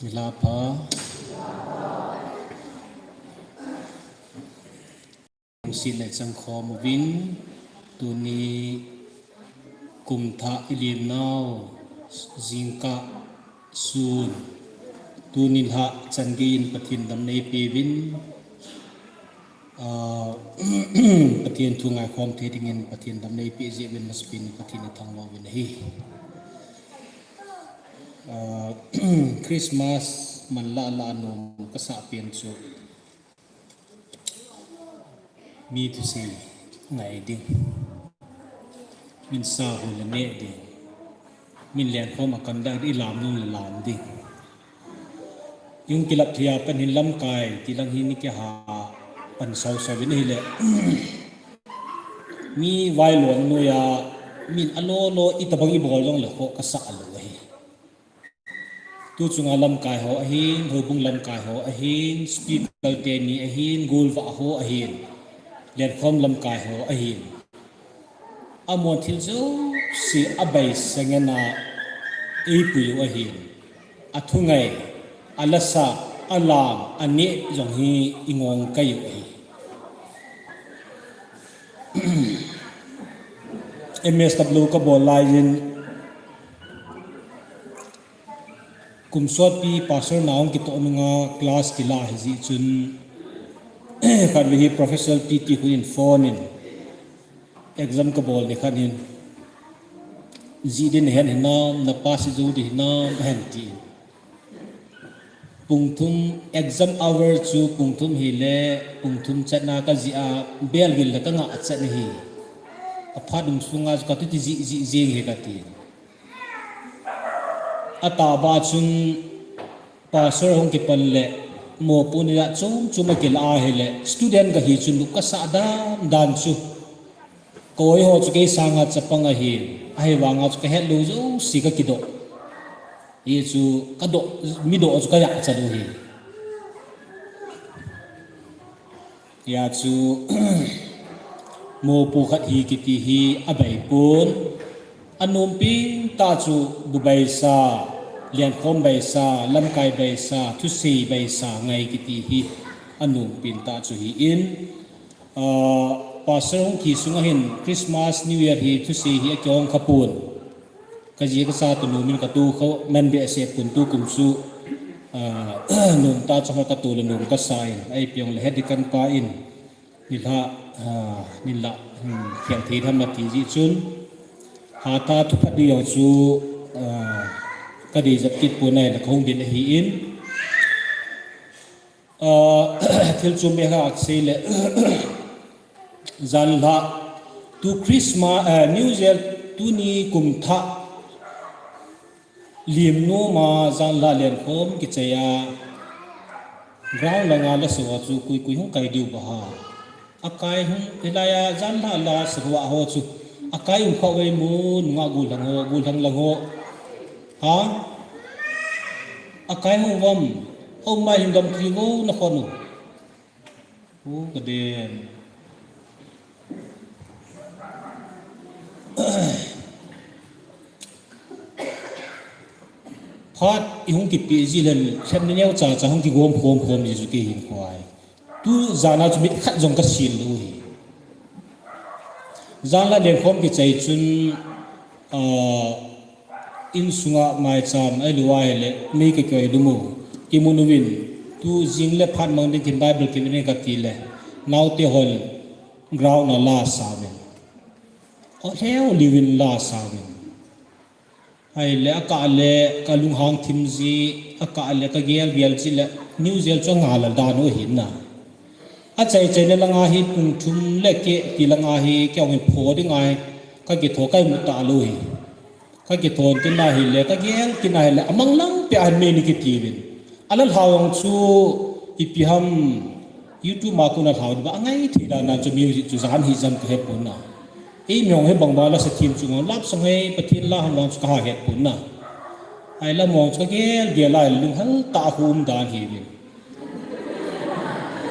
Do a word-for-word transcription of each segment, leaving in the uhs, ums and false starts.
Lhapha. Sina chang khom uvin, tuni kum thah i lim nau, jingkah sun, tuni lha chan gei in Pathen dam nei pe uvin, ah, Pathen thu ngai khom thei dingin Pathen dam nei pe jeh uvin masapen in Pathen i thangvah uvin ahi. Ah, Christmas man lah lah a nom ka sah pen chu, mi thusei ngai ding, min sa ho le neh ding, min lengkhom a kan da i lam nom le lam ding. Jong kilap thei a pan hin lamkai ti lang hi ni ke ha pan sau sau in ahile, mi vailom noiya min alolo itabang i bol jong le kho ka sah lou ahi. Tu chunga lamkai ho ahin, houbung lamkai ho ahin, speaker teni ahin, golvah ho ahin, lengkhom lamkai ho ahin, amahon thil jouse a baisa ngen a eipui u ahin, a thungai, a lasa, a lam, a neh jong hi i ngong kai u ahi. M S W ka bol lai in, kum sotpi pastor na hung kitoh nunga class kila hi jeh chun, khat ve hi Professor P T Khun in phone in, exam ka bol ni khat hin, jih ding hen hinam, na pass jou ding hinam, ahin ti. Pung thum exam hour chu pung thum hile, pung thum chatna ka jih a, bell gil le ka ngah chat ahi. Aphat um sunga chu ka tuti jih jih jeng hi ka ti. Atah ba chun pastor hung kipan le, mopo ni a chom chom a kila ahile, student ka hi chun lup ka sah dan dan chu. Ka oi ho chu kei sanga chapang ahin, ahivanga chu ka het lou jouse ka kidoh. Hichu ka doh, mi doh chu ka jahcha lou hi. Hia chu mopo khat hi kiti hi abai pon. Anom pen tah chu bu baisa, lengkhom baisa, lamkai baisa, thusei baisa ngai kiti hi anom pen tah chu hi in. Ah, pastor hung thi sunga hin Christmas, New Year hi thusei hi akihong kha pon. Ka ji ka sa tu nom in ka tu kha man behseh pon tu kum chu, ah, nom tah chu ka tu le nom ka sa in, ahi pong le het ding kan pa in, nilhah, ah, nilhah, hmm, khel thei tham ati jeh chun, hatah thupha ding jong chu, ah, ka dei jep kit pon ahile ka hung din ahi in. Ah, thil chom beh khat sei le, janlhah, tu Christmas, ah, New Year, tuni kum thah lim noma janlhah lengkhom kichai a, ground langa lasa ho chu koi koi hung kai diu ba ha. Akai hung, hilai a janlhah lasa ho chu akai um kha uve mo, nunga gollhang ho, gollhang lang ho. Ha? Akai hung uvam, aum mai hin dam thei vo na khon u. U ka den. Phat i hung kipe ji le, lhep ni neo cha cha hung kigom khom khom ji chu kei hin khoi. Tu jana chu mit khat jong ka sil lou hi. Janlhah lengkhom kichai chun, ah, insunga maicham ahilou ahile, mei ka koi lum u. Kimu uvin, tu jing le phat mang ding kin Bible kimu ding ka ti le, naote hon ground a lasa uvin. O lheo liu in lasa uvin. Ahile, akah le ka lunghang thim ji, akah le ka gel gel ji le, New Year chu angal dan u ahi na. Achai chai le langa hi pung thum le keh ti langa hi kei hung pho ding ahi, ka kitho ka imu talou hi. Ka kitho tin ahile, ka gel tin ahile, amang lang peh a hin mei ni kiti uvin. Ala lhau jong chu ipi ham, YouTube ma kona lhau diu ba, angai thei dan dan chu music chu jan hi jam ka he pon na. Eimi hung hi bang ba lasa thim chu ngau lap sang hei, Pathen la ham vang chu ka ha het pon na. Ahile mong chu ka gel gel a lunghang tah a um dan hi uvin.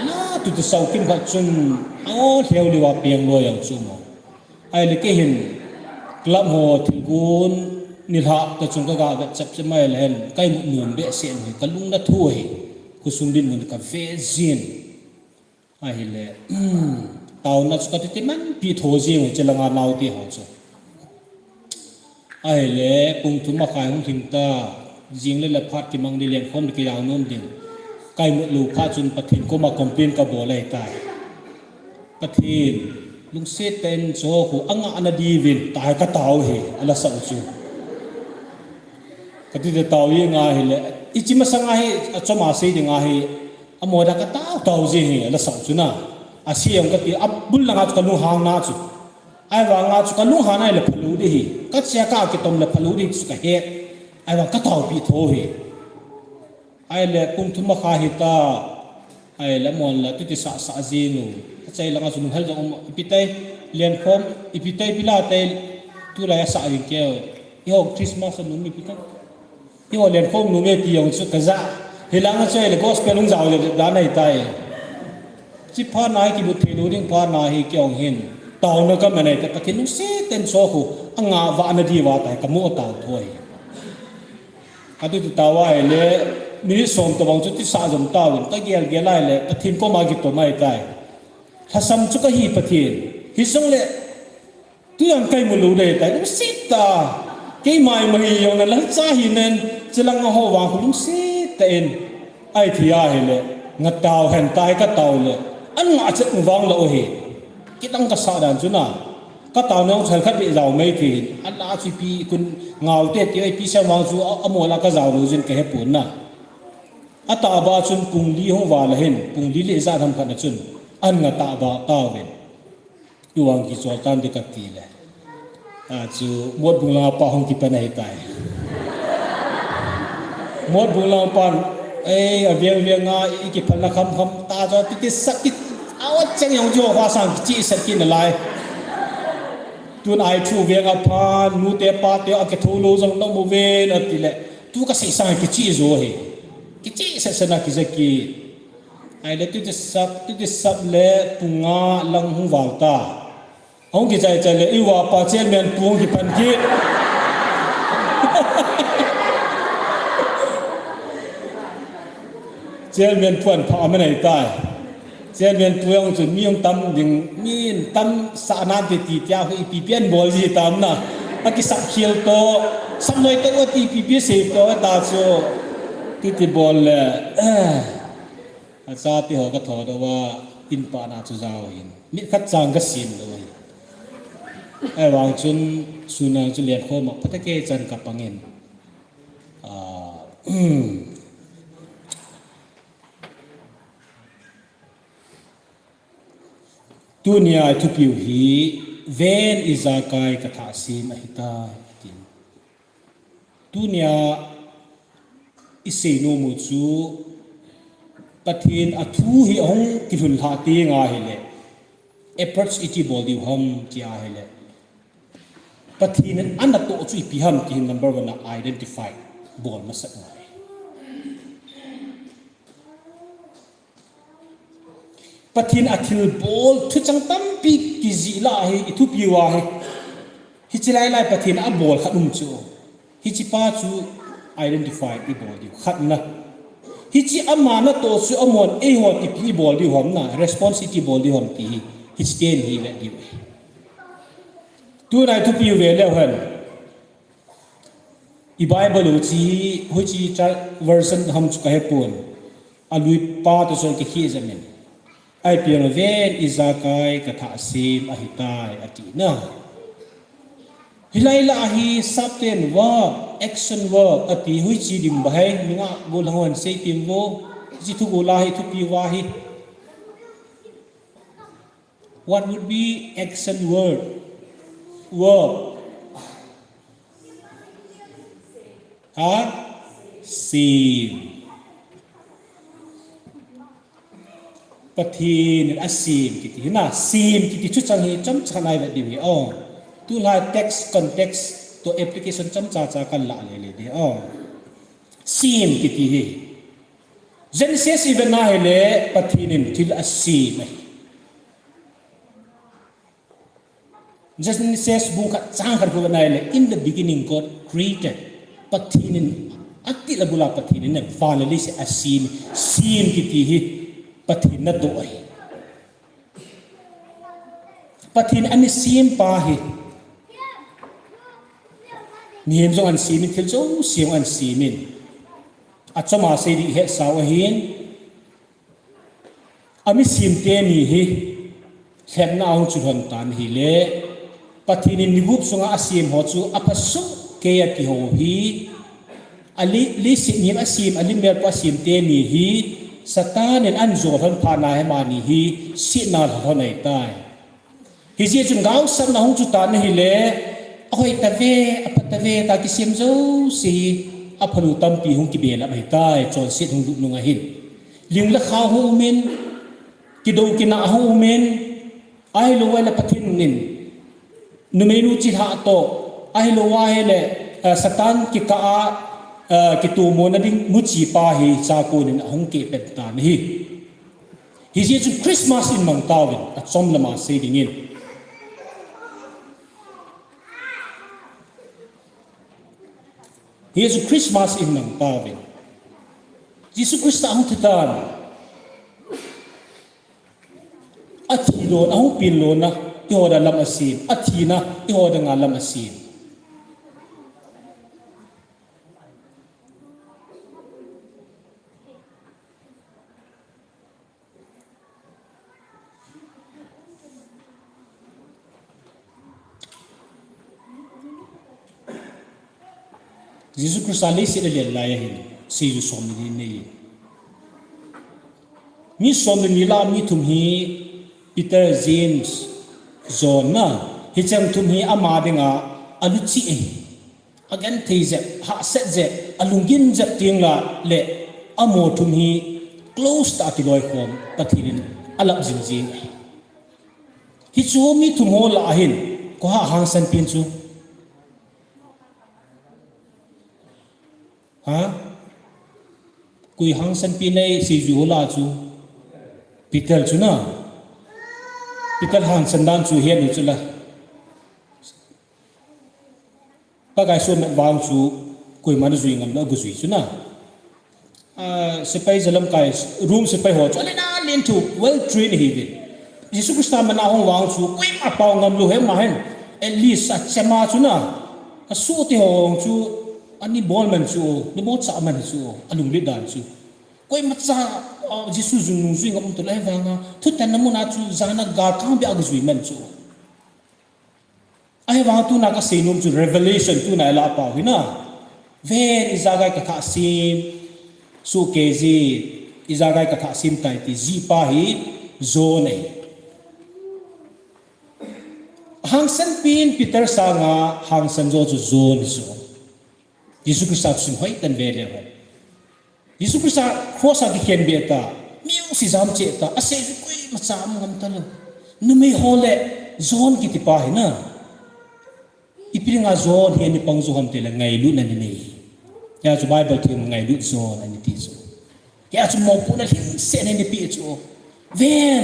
La tu tu sau kim khat chun, o lheo liu a peng lou jong chu mo. Ahile kei hin club ho thilgon Nilhah ta chung ka ga vet chap chap mai le hen, ka imut nom behseh hi, ka lung na thu hi, khosung dinmun ka ve jin. Ahile, taona chu ka titi manpi tho jing hi, che langa naote ho chu. Ahile, pung thum a khai hung lhing ta, jing le le phat kimang di len khom di ki dau nom ding. Ka imut lou phat chun Pathen koma complain ka bol ahi tai. Pathen, lungset tah in cho khu a ngah na diuvin, tai ka tao hi, a la sah u chu. Ka titi tao hi nga hi le, i chi masang a hi, a chom a sei ding a hi, a mo da ka tao tao ji hi, a la sah u chu na. A sei ang ka ti, a bul langa chu ka lung hang na chu. Ahivang a chu ka lung hang na le phalou di hi, ka chia ka kitom le phalou di chu ka he. Ahivang ka tao pi tho hi. Ahile pung thum a kha hi ta, ahile mon la tuti sa sa jing u. Ka chai langa chu nung hel jong um, ipi tai, len khom, ipi tai, ipi la tai, tu la ya sa jing keu. I ho Christmas a nung ipi tai. I ho len khom nung e ti jong chu ka ja. Hi langa chu ahile gospel nung jao le da nai tai. Chi pha na hi ki bu thei lu ding pha na hi ki ong hin. Taona ka ma nai ta ka ki nung se ten so khu. A nga va na di va tai ka mu tao thoi. Ka tu tu tao a le, minute som tobang chu tisa jom tao in, ka gel gel a le, Pathen koma kitom ahi tai. Lhasam chu ka hi Pathen. Hi jong le, tu jong ka imut lou ding tai, lungset ta. Keima ima hi jong na lal cha hi nen, che langa ho vang khu lungset ta in. Ahi thei a hi le, nga tao hen tai ka tao le, an nga chet vang lou hi. Kidang ka sa dan chu na. Ka tao nong chal khat be jao mai ti hin, a la chu pi kun ngau te ti, pi sa vang chu a, a mo la ka jao lo jin ka he pon na. A tao ba chun pung li hung va la hin, pung li le ja tham khat na chun, an nga tao ba tao ven. Tu ang ki chol tan de ka ti le. A chu mot bung langa pa hung ki pan ahi tai. Mot bung langa pan, ei, a viang viang a, i ki pan na kham kham, ta cho ti ti sak ki, a wat cheng jong jo hua sang ki chi sak ki na lai. Tun ai thu veng a phan, nu te pa te a ke thu lo jong na mu ven a ti le. Tu ka sei sang ki chi jo hi. Ki chi sa sa na ki ja ki. Ai le tu ti sap, tu ti sap le pung nga lang hung val ta. Hung ki chai chai le i va pa chairman pu hung ki pan ki. Chairman pu an pha a ma nei tai. Chairman pu jong chu mi jong tam ding, mi tam sa nan ti ti tia hu ipi pi an bol ji tam na. A ki sap khel to, sap noi to ti pi pi sei to ta chu. Ti ti bol le. A cha ti ho ka tho do va in pa na chu jao hin. Mi khat chang ka sin do hin. Ai vang chun sun nang chu len kho ma pha ta ke chan ka pang in. A, Tunia i thupiu hi ven ijakai ka thah sem ahi tai, tin. Tunia i seinom u chu Pathen a thu hi ahung kilhun lhah teng ahile, approach iti bol diu ham ti ahile, Pathen in ana toh chu ipi ham ti hi number one a identify bol masat ngai. Pathen a thilbol thuchang tampi kijih lah hi i thupiu ahi. Hiche lailai Pathen a bol khat um chu. Hiche pa chu identify i bol diu khat na. Hiche ama natoh chu amon eiho ipi i bol diu ham na, response iti bol diu ham ti hi. Hiche ten hi le diu. Tuna i thupiu ve leu hen. I Bible u chu, huiche version ham chu ka hepon. A lui pa toh chun kikheh jep in. Ahi pia ven ijakai ka thah sem ahi tai ati na. Hilai lah hi sap ten verb, action verb ati huiche ding ba hai, mi nga go lang hon sei tim vo, hiche thu go lah hi thupiu ahi. What would be action word? Verb. Ha? Sem. Pathen in asem kiti hi na, sem kiti thuchang hi chomcha nai vet diu hi. Oh. Tulai text context toh application chomcha cha kan lah lele ding. Oh. Sem kiti hi. Genesis i vet na hile Pathen in thil asem ahi. Genesis bung khat chang khat khu nai le, "In the beginning God created." Pathen in, ati la bula Pathen in van le leiset asem, sem kiti hi Pathen natoh ahi. Pathen ana sem pa hi. Mihem jong ana sem in, thil jouse jong ana sem in. Achom a sei ding hetsau ahin. Ami semte ni hi lhepna ahung chu lhon tan ahile, Pathen in ni gup sunga asem ho chu apha soh kei ati ho hi, ali, leiset mihem asem, alim melpa asemte ni hi Satan in ana jo lhon phat na hi amani hi setna lha lhon ahitai. Hijeh chun gaosapna hung chu tan ahile, ahoi tave, apha tave, tia kisem jouse hi aphalu tampi hung kibelap ahitai, chonset hung lut nung ahin. Ling le khao hung umin, kidou kinah hung umin, ahilou ahile Pathen in, numeinu chilhah toh, ahilou ahile, eh, Satan kikah a, eh, kitomona ding muchi pa hi Satan in ahung keh pen tan ahi. Hijeh chun Christmas in mang tauvin, achom lama sei dingin. Hijeh chun Christmas in mang tauvin. Jesu Christa ahung thi tan. Athi lon, ahung peng lon a, eiho dinga lam asem. Athina, eiho dinga lam asem. Jesu Christa leiset a alen lai ahin, seijui som le ni anei. Mi som le ni lah a mi thum hi Peter, James, John ahi. Hicheng thum hi ama dinga aluchih ahi. Agenthei jep, hahsat jep, alunggim jep teng lah le, amaho thum hi close tah a kiloikhom, Pathen in alap jing jing ahi. Hichu mi thum ho lah a hin, koi ham hangsan pen chu? Ha? Koi hangsan pen ahi seijui ho lah a chu? Peter chu ahi. Peter hangsan dan chu henu chu la. Pakai sohmat vang chu koiman ajui ngam lou, agujui chu ahi. Ah, sepai jalamkai, Rome sepai ho chu alen alen thu, well trained ahiuvin. Jesu Christa mana hung vang chu koima pao ngam lou, hi ama hin. At least achema chu ahi. Asohte ho chu ana bol man chu, ana bolchah man chu, alunglut dan chu. Koimacha, ah, Jesu jui nung jui ngam um talou, ahivanga thutanna muna chu jana gal kang beh a agajui man chu. Ahivang tuna kasei nom chu revelation tuna ilah pau hi ahi. Ven, ijakai kathah sem soh kei jin, ijakai kathah sem tai ti jih pa hi John ahi. Hangsan pen Peter sanga hangsan jo chu John ahi. Jesu Christa chu sim hoi tan ve le hoi. Jesu Christa cross a kikhen beh ta, mi ung si jam cheh ta, asei koimacha um ngam talou. Numei ho le John kiti pa hi ahi. Ipi dinga John hi ana pang jou ham tile ngailutna ana nei. Hijeh chun Bible thim ngailut John ana ti chu. Hijeh chun mopohna lhingset ana pe chu. Ven,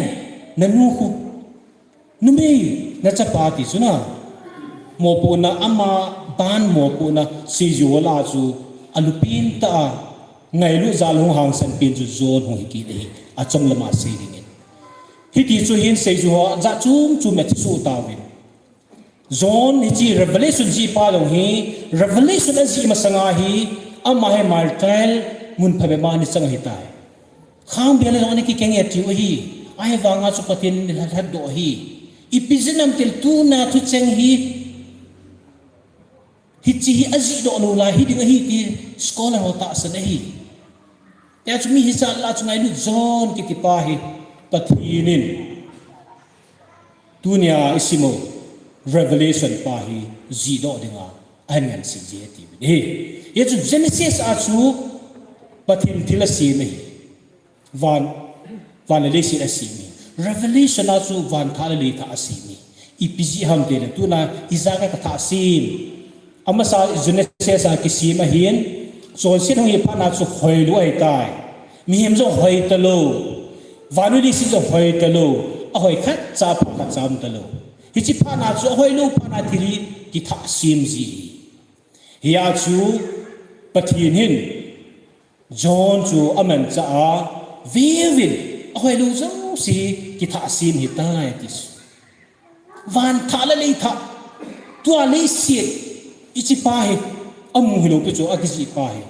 nanu khu Numei, nachapa ti chu ahi. Mopohna ama ban mopohna seijui ho lah a chu alupen tah a ngailut jal hung hangsan pen chu John hung hi kit ahi. Achom lama sei dingin. Hiti chu hin seijui ho jat chom chom a thi soh tauvin. John hiche Revelation jih pa jong hi, Revelation ajih masanga hi, ama hi martyr mun phabep a ana chang ahitai. Khangbel a jong ana kikenge tiu ahi. Ahivanga chu Pathen in lhat, lhatdoh ahi. Ipi jeh ham tile tuna thucheng hi, hiche hi ajihdoh lou lai hiding ahi ti scholar ho tahsan ahi. Hijeh chun mi hijat lah a chu ngailut John kiti pa hi Pathen in tunia isim u Revelation pa hi jihdoh dinga ahin ngansei ji ahi ti ahi. Hijeh chun Genesis a chu Pathen thil asem ahi. Van, van le leiset asem ahi. Revelation a chu van thah le lei thah asem ahi. Ipi jeh ham tile tuna ijakai kathah sem. Amasa Genesis a kisem ahin, chonset hung hi phat na chu hoilou ahitai. Mihem jong hoi talou. Vannoi leiset jong hoi talou. Ahoi khatcha, apha khatcha um talou. Hiche phat na chu ahoilou phat na thil hi kithah sem ji. Hia chu Pathen hin John chu amanchah a, veuvin ahoilou jouse kithah sem ahitai ti chu. Van thah le lei thah, tua leiset, hiche pa hi, amu hilou pi chu akijih pa hi.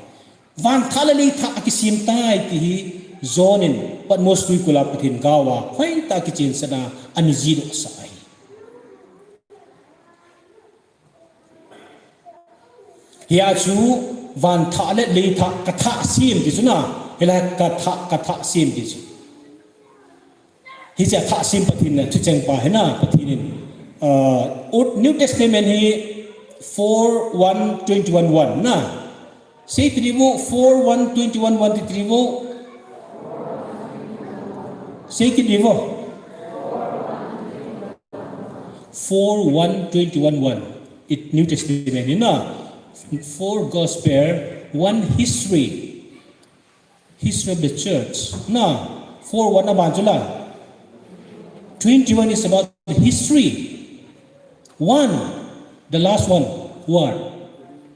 Van thah le lei thah akisem tai ti hi John in Patmos tuikul a Pathen gao a hoitah a kichensah a ana jihdoh sah ahi. Hia chu van thah le lei thah kathah sem ti chu na, hilai kathah, kathah sem ti chu. Hiche athah sem Pathen na thucheng pa hi na, Pathen in, uh, Old, New Testament hi four one twenty one one na. Sei kit diu, four one twenty one one ti diu. Sei kit diu. Four one twenty one one. It New Testament hi na. Four gospel, one history. History of the church. Na, four one aban chu la. Twenty one is about the history. One, the last one, what?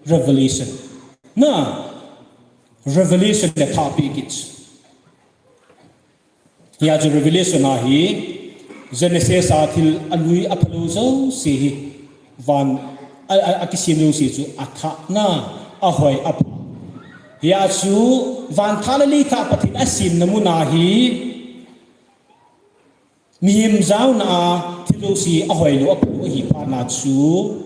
Revelation. Na, Revelation le thah pi kit. Hia chu Revelation a hi Genesis a thil alui aphalou jouse hi van a, a, akisem jouse chu athah na, ahoi apha. Hia chu van thah le lei thah Pathen asemna mun a hi mihem jaona a thil jouse ahoilou aphalou ahi phat na chu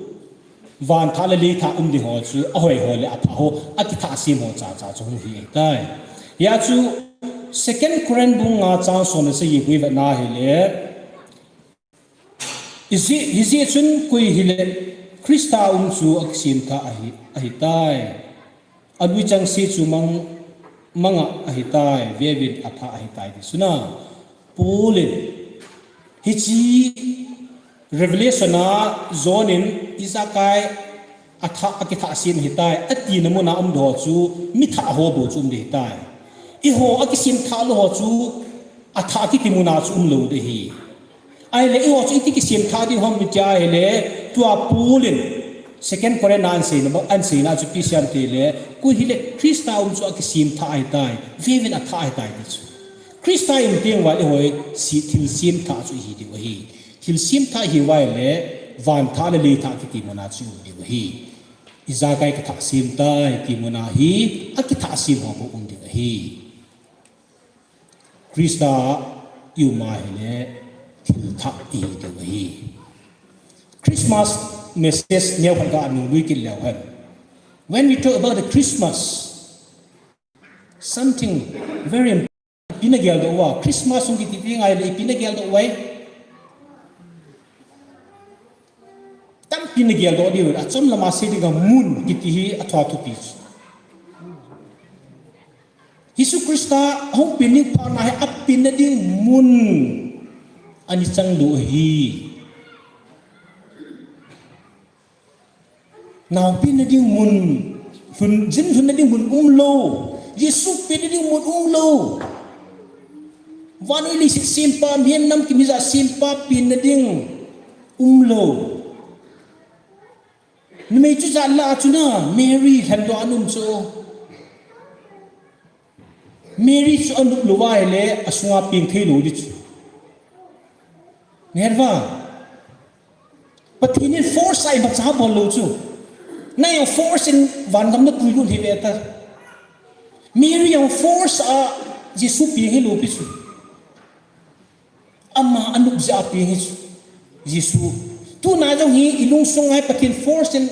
van thah le lei thah um ding ho chu ahoi ho le athah ho, akithah sem ho chacha chu hung hi ahitai. Hia chu Second Corinth bung nga chang som le sagi hui vet na hile, hijeh, hijeh chun koi hile Christa um chu akisem thah ahi, ahitai. Alui chengse chu mang, manga ahitai, veuvin athah ahitai ti chu na. Paul in hiche Revelation a John in ijakai athah, akithah sem ahitai atina mun a um ding ho chu mi thah ho bou chu um ding ahitai. Eiho akisem thah lou ho chu athah kiti mun a chu umlou ding ahi. Ahile eiho chu iti kisem thah ding ham iti ahile, tua Paul in Second Corinth a ahin seina, ahin seina chu ipi asei em itile, koi hile Christa um chu akisem thah ahitai, veuvin athah ahitai ti chu. Christa i um teng uva le eiho hi thil sem thah chu ihi diu ahi. Thil sem thah ihi uva ahile, van thah le lei thah kiti mun a chu i um diu ahi. Ijakai kathah sem tai ti mun a hi, akithah sem ho bou um diu ahi. Christa i um a hile thil thah ihi diu ahi. Christmas message neo khat ka nungnung kit leu hen. When we talk about the Christmas, something very important. Ipi na geldoh uva, Christmas hung kiti ding ahile ipi na geldoh uva. Tampi na geldoh diu, achom lama sei dinga mun kiti hi athupi chu. Jesu Christa hung pen ding phat na hi apenna ding mun ana chang diu ahi. Nao penna ding mun, lhun, jin lhunna ding mun umlou. Jesu penna ding mun umlou. Vannoi leiset sempa, mihem nam kimi jat sempa penna ding umlou. Numei chujat lah a chu na, Mary lhendoh a ana um chu. Mary chu anop lou uva ahile, asunga peng thei lou ding chu. Nahet uva. Pathen in force a imacha bol lou chu. Nang jong force in vangam na puilut hih ve ta. Mary jong force a Jesu peng hilou pi chu. Ama anop jeh a peng hi chu. Jesu. Tuna jong hi ilungsung a hi Pathen force in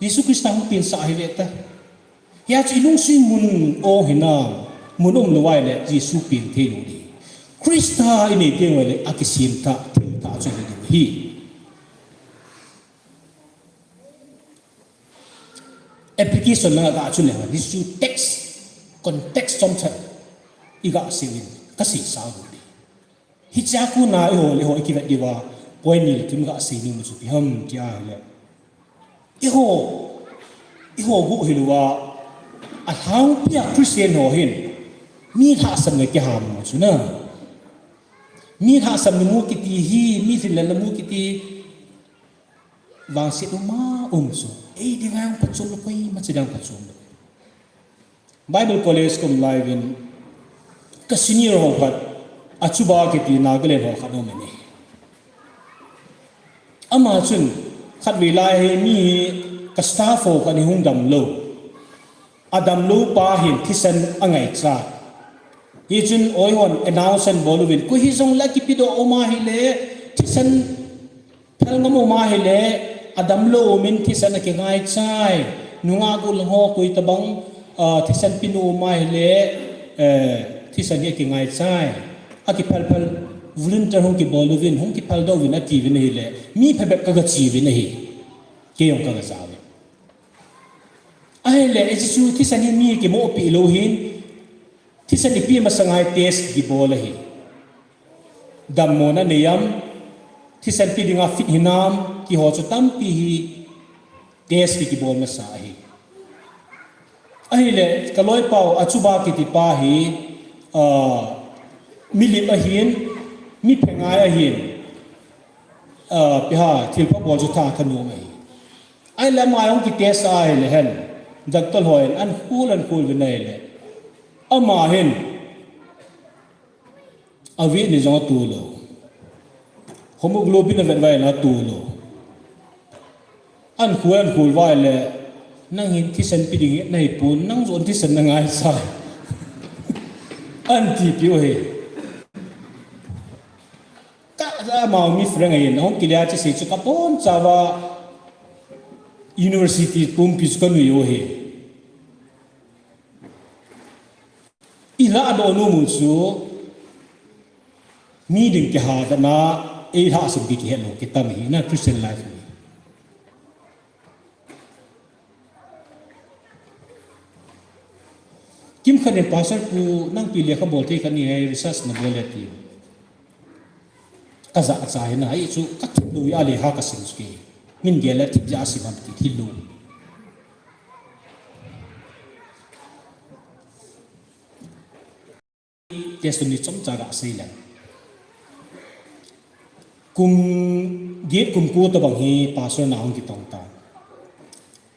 Jesu Christa hung pensah ahi ve ta. Hia chu ilungsung mun o hinam, mun umlou uva ahile Jesu peng thei lou ding. Christa inei teng uva ahile akisem thah, thil thah chu hi ding ahi. Application na ga chu le, hichu text, context chomcha iga sei in, kasei sa gu le. Hichea kona eiho le eiho ikivet diuva, point ni le thum ga sei nom chu ipi ham tia le. Eiho, eiho gu hilouva, alhangpia Christian ho hin, mi lhahsam le kiham chu na. Mi lhahsamna mu kiti hi, mi lhinlelna mu kiti vangset um a um chu. Ei dinga jong phachom lou, koima cha dinga phachom lou. Bible College ka um lai uvin, ka senior ho khat, Achuba kiti Nagaland ho khat aum in ahi. Ama chun, khatvei lai hi mi hi ka staff ho khat hi hung damlou. Adamlou pa hin thisan angaicha. Hichun oi hon announce abol uvin, koi hijongle kipedoh um ahile, thisan phel ngam um ahile, adamlou umin thisan akingaichai. Nungah gollhang ho koi tabang, ah, thisan pinu um ahile, eh, thisan hi akingaichai. Akiphel phel volunteer hung kibol uvin, hung kipheldoh uvin atiuvin ahile, mi phabep kagache uvin ahi. Kei jong kagaja uvin. Ahile, hiche chu thisan hi mi kimohpeh lou hin, thisan ipi masang a hi test kibol ahi. Dammona nei am, thisan pe dinga fit hinam, ti ho chu tampi hi test kibol masa ahi. Ahile, ka loipau Achuba kiti pa hi, ah, milim ahin, mi phengai ahin, ah, ipi ham, thilpha bol chu tha thanom ahi. Ahile ama jong kitest a ahile hen, doctor hon ahin khol, ahin khol uvin ahile, ama hin, avet ni jong atoh lou. Hemoglobin avet uva ahile atoh lou. Ahin khol, ahin khol uva ahile, nang hin thisan pe ding hi nahipon, nang jong thisan nangaisai, ahin tipeh u ahi. Ka, ama mi friend ahin, ahung kile a chu sei chu kabonchauva university pumpi chu kanui u ahi. Ilahdoh nom u chu, mi ding kiha tah a, eilhahsam ki kihet lou kitam ahi na Christian life hi. Kimkhat in, Pastor pu, nangpi lekha bol thei khat nahi, research nabol le ati. Kajahcha ahi na, hichu kathip lou a lekha kasim chu kei. Min gel le thip jeh a sim ham ti thil lou. Testimony chomcha gasei leng. Kum get kum ko tabang hi pastor na hung kitong tan.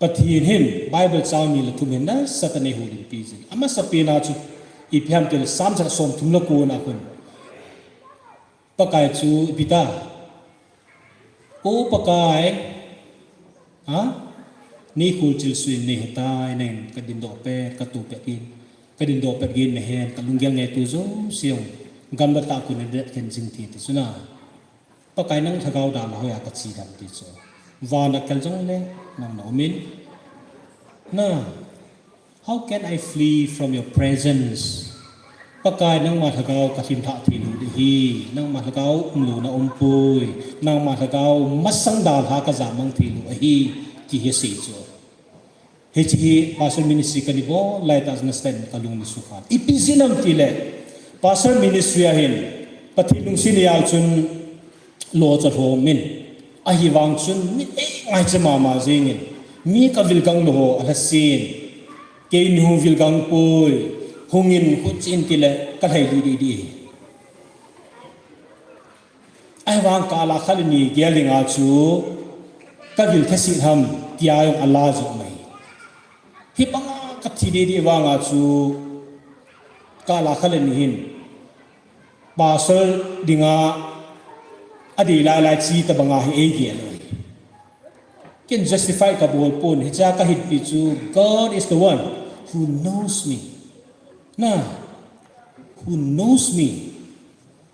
Pathen hin Bible chang ni le thum hin nasatah in eihuhhingpi jin. Amasapen a chu ipi ham itile Psalm chang somthum le ko na khun, Pakai chu ipi ta, O Pakai, ha? Nei kholchil suh in neihetai, nangin kadindoh pet, katoh pet in, kadindoh pet geiyin nahen, kalunggel ngaito jouse jong gamla tah a kon nadalha khen jing ti, ti chu na. Pakai, nang lhagao dalha hoiya kache dem ti chu. Van a kal jongle nang naum in. Na, how can I flee from your presence? Pakai, nangma lhagao kalhinglhah thei lou ding ahi, nangma lhagao umlouna aumpoi, nangma lhagao masang dalha kajamang thei lou ahi, ti hi asei chu. Hiche hi pastor ministry kana bol laitah chun nasatah in kalung ana sukha. Ipi jeh ham itile, pastor ministry a hin Pathen lungsetna jal chun lou chu lhom in, ahivang chun mi eingaicha mama jengin, mi kavil gang lou ho alhasen, keini hung vil gang poi, hungin, hung chen tile kalhai didi di. Ahivang kal a khat le ni gel dinga chu kavil thase ham tia jong ala joh mai. Hibanga kathi didi vanga chu kal a khat le ni hin pastor dinga adei lailai chi tabanga hi eigel u ahi. Ken justify kabol pon, hichea kahinpi chu, God is the one who knows me. Na, who knows me,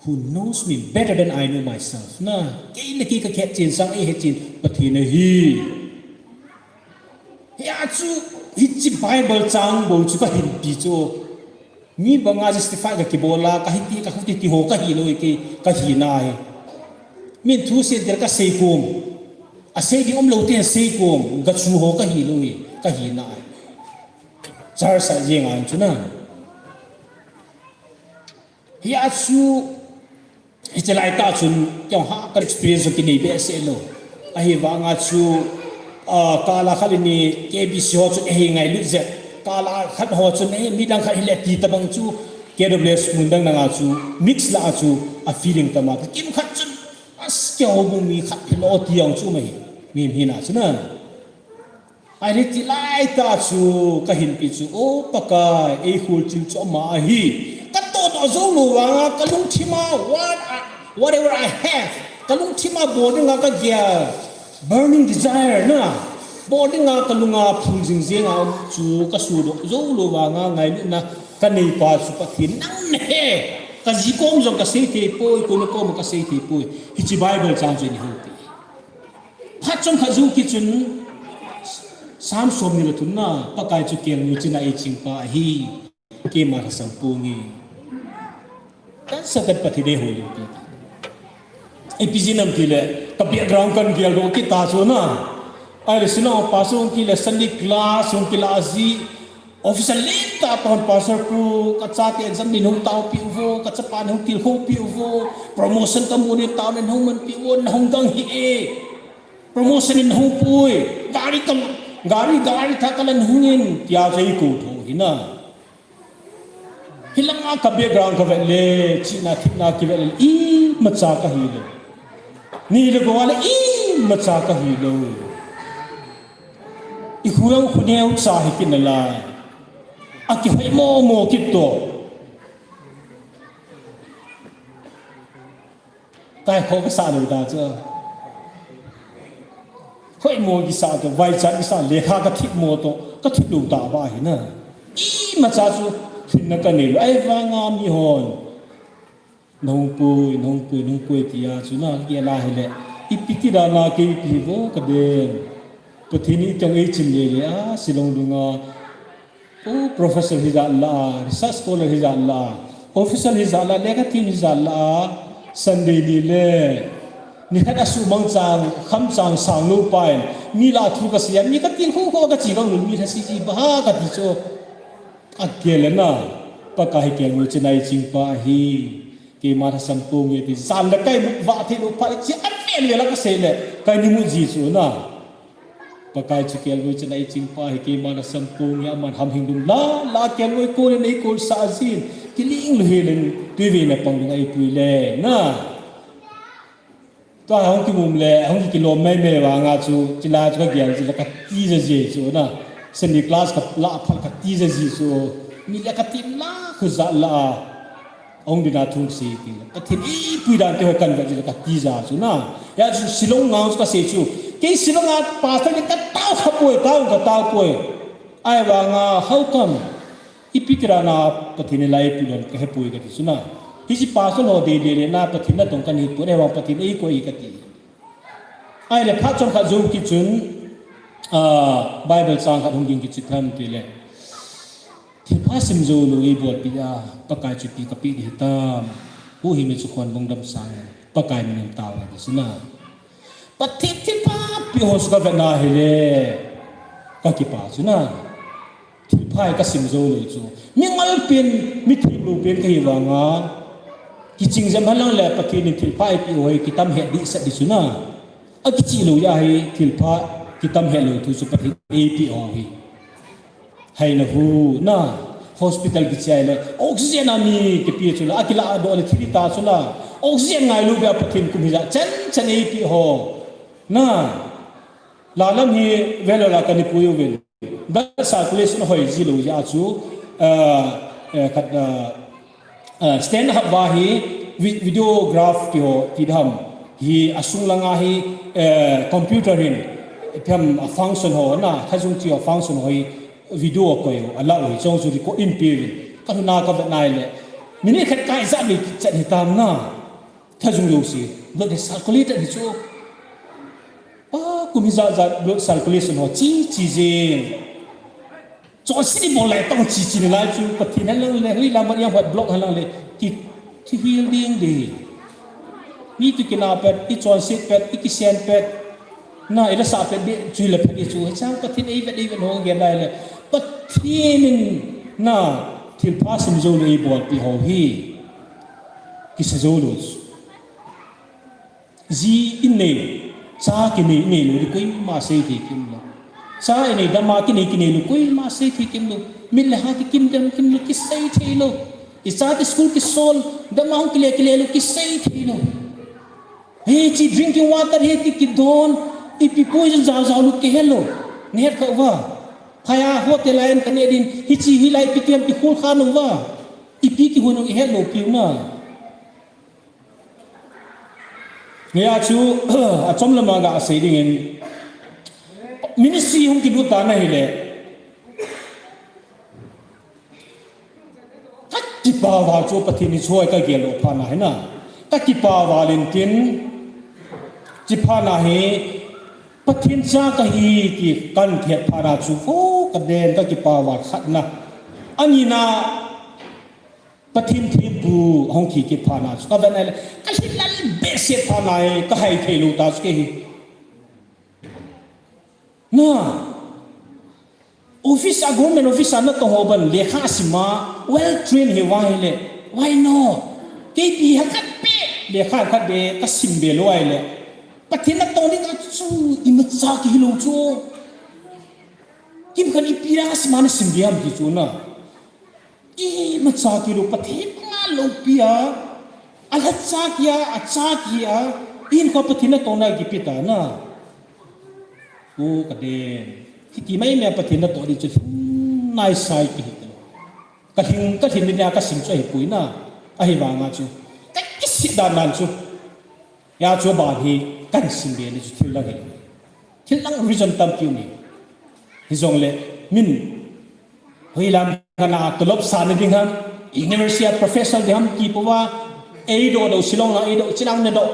who knows me better than I know myself. Na, kei le kei kahet chen sang eihet chen Pathen ahi. Hia chu, hiche Bible chang bou chu kahinpi chu. Mi banga justify kakibol a, kahiti, kahuti ti ho kahilou, kei kahina ahi. Min thu seitel kasei kom, asei ding umlou ten sei kom, gachu ho kahilou, kahina ahi. Church a jeng a chu na. Hia chu, hiche laitah chun, keiho ka experience kinei behseh lou. Ahivanga chu, ah, kal a khat le ni K B C ho chu eihei ngailut jeh. Kal a khat ho chun, eh, midang khat hile ti tabang chu, K W S mun dang dang a chu, mix la a chu, a feeling tama, kimkhat chun, as ke ho bung mi khat hi lo ti ang chu mai, mi mi na chu na. Ai ri ti lai ta chu, ka hin pi chu, o Pakai, ei khul chil chu ama ahi. Ka to to zo lo vanga, ka lungthima, what I, whatever I have, ka lungthima bol dinga ka gel, burning desire na, bol dinga ka lunga phung jing jing a chu ka su do zo lo vanga, ngailutna ka nei pa chu Pathen nang na he, ka ji kom jong ka sei thei poi, koi na kom ka sei thei poi, hichi Bible chang chu ni ho pi. Phat chomkhat jou kit chun, Sam som ni le thum na, Pakai chu kelngoi chin a ei ching pa ahi, keima lhasam ponge. Kan sa kan Pathen ei hou lou pi. Ipi jeh ham ti le, ka background kan gel doh kit ta chu na. Ahile Shillong pastor hung kile, Sunday class hung kila ji, officer lentah pa hon, pastor pu, ka chate exam nin hung taopeh uvo, ka chapa nin hung tilkhou peh uvo, promotion kamu nin tao nin hung manpeh uvo, na hung gang hih e. Promotion in hung pui, gari ka, gari, gari thah ka lan hung in, tia chu ei kou tho hi na. Hilanga ka background ka vet le, chihna thepna kivet le, imacha ka hi lou. Ni le gou le, imacha ka hi lou. I khu jong khu neo cha hi kit nalai. A kihoi mo mo kit to. Kai kho ka sa lou ta chu. Hoi mo kisa to, vaichat kisa, lekha ka thip mo to, ka thip lou ta ba hi na. Imacha chu, lhinna ka nei lou, ahivanga mi hon. Na hung pui, na hung pui, na hung pui tia chu na, kila hile. Ipi ti dan a kei ipi vo ka den. Pathen in ei tong ei chim le le a, Shillong dunga. O professor hijat la, research scholar hijat la, official hijat la, lekha thiem hijat la, Sunday ni le, nikhat a sumang chang, kham chang sang lou pa in, mi lah a thu ka sei a, mi ka tilkhou kho ka chi ka lou, mi lhasam ji ba ha ka ti chu, a kile na, Pakai hi kelngoi chin a ei ching pa ahi, keima lhasam ponge ti, jan le kai mu va thei lou pa le chi, a vel vel a ka sei le, kai ni mu ji chu na. Pakai chu kelngoi chin a ei ching pa hi keima lhasam ponge, aman ham hing dum la, la kelngoi kol in ei kolsah jin, kiling lou hel in, tuivei na pang dung a ei pui le, na. Tua hung kimum le, hung kilom mai mai vanga chu, chila chu ka gel chu la ka tija ji chu na. Semi class ka la phat ka tija ji chu, mi le ka tim la, khu jat la. Ahung ding a thu sei ti. Pathen eipui dan te ho kan vet jeh a ka tija chu na. Hia chu Shillong ngang chu ka sei chu. Kei Shillong a pastor ni ka tao kha poi, tao ka tao poi. Ahivanga, how come? Ipi ti dan a Pathen in la eipui dan ka he poi ka ti chu na. Hiche pastor ho dei dei le na Pathen natong kan hi poi, ahivang Pathen eikoi ka ti. Ahile phat chomkhat jou kit chun, ah, Bible chang khat hung ging kit chu ipi ham ti le. Thilpha sim jou lou eibolpi a, Pakai chu ipi kapeh ding hitam. Huhhing le chu khonbung dam sang, Pakai min in tao ngai ti chu na. Pathen thilpha peh ho chu ka vet na hile, ka kipah chu na. Thilpha hi ka sim jou lou chu. Mi ngol pen, mi thim lou pen ka hi vanga. Kiching jam hen lang le Pathen in thilpha eipeh ho hi kitam het dehset ding chu na. A kichih lou jeh a hi thilpha kitam het lou thu chu Pathen eipeh ho hi. Haina hu na, hospital kichai le, oxygen a mi kipe chu la, a kilah doh le thil ta chu la, oxygen ngai lou beh a Pathen kum hijat chan chan eipeh ho. Na, la lam hi vel la ka ni pui uvin. Blood circulation hoi ji lou jeh a chu, ah, eh, khat, ah, ah, stand up va hi vi-, videograph ti ho, ti dam. Hi a sung langa hi, eh, computer hin, ipi ham a function ho na, thajung chi a function ho hi video a koi ho, a la u hi chong chu record in pe uvin. Ka lhun a ka vet nai le. Minute khat kai jat le chan hitam na. Thajung jouse, blood hi circulated hi chu. Pa, kum hijat jat blood circulation ho chi chi jing. Chonset ibol lai tong chi chi nalai chu, Pathen hen lang le, hoilam ijat ham block hen lang le, ki, kihil ding ding. Mi toh kina pet, ichonset pet, ikisen pet. Na, ila sa pet ding, chu le pet ding chu. Hichang Pathen eivet, eivet ho gel lai le. Pathen in, na, thilpha sim jou le eibolpi ho hi. Kisa jou lou chu. Ji inei, cha kinei, inei lou ding koima seithei kimlou. Cha inei, dam a kinei, kinei lou, koima seithei kimlou. Mit le ha kikim dem kimlou, kiseithei lou. Ichate school kisol, dama hung kile kile lou, kisei thei lou. Hiche drinking water hi ti kidon, ipi poison jao jao lou kihe lou. Nahet kha uva. Phaya hotel a in kaneh din, hiche hilai ipi ti ham ti khol kha nung uva. Ipi kihou nung ihet lou piu na. Hia chu, achom lama gasei dingin, ministry hung kilut tan ahile, kakipa val chu Pathen hi chu hoi kagel lou phat na hi na. Kakipa val in tin, chi phat na hi, Pathen cha kahi ti kahet phat na chu, o kaden kakipa val khat na. Ani na, Pathen thempu hung thi kit phat na chu, kavet na le, kahi lal behseh phat na hi, kahai thei lou ta chu kei hi. Na, office a, government office a natong ho ban lekha sim a, well trained hi uva ahile, why not? Kei ti ha khat be, lekha khat be, kasim be lou ahile. Pathen natong ding a chu, imacha kihi lou chu. Kimkhat ipi a sim a nasim be ham ti chu na. Imacha kilou Pathen panga loupi a, alhacha kia, acha kia, ihinkho Pathen natong na kipe ta na. O kaden. Hiti mai mai Pathen natoh ding chu lhing naisai kihi. Kalhing, kalhing ni a kasim chu ahipoi na. Ahivanga chu. Kakisit dan dan chu. Hia chu aban hi kasim be ni chu thil lang hi. Thil lang reason tampi um e. Hijongle min hoilam kana tolop sana ding ham, university a professor ding ham ti pouva, eidoh doh Shillong lang eidoh, chilang nadoh.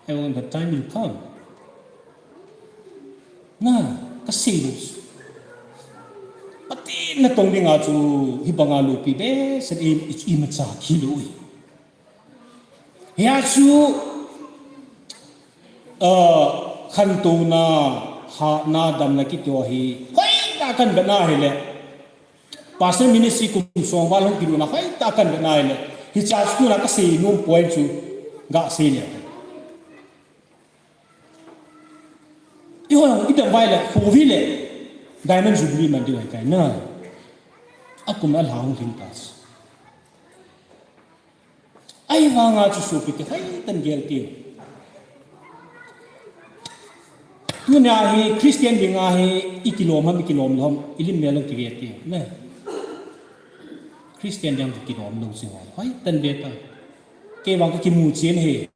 I want the time will come. Na, kasei lou. Pathen natong dinga chu hibanga loupi behseh in imacha kilou e. Hia chu, ah, khantouna, hatna, damna kiti ho hi hoitah a kavet na ahile, pastor ministry kum som val hung kilutna hoitah a kavet na ahile, hiche chu tuna kasei nom point chu gasei le. Eiho idam uva ahile, khovah le, Diamond Jubilee man diu ahitai na. Akum a lha hung lhing ta. Ahivanga chu sopite, hoitah in gel teu. Tunia hi Christian dinga hi ikilom ham, ikilom lou ham, ilim mel lou kivete. Ne? Christian dinga kilom lou chu hoitah in ve ta. Kei vang kakimu chen e.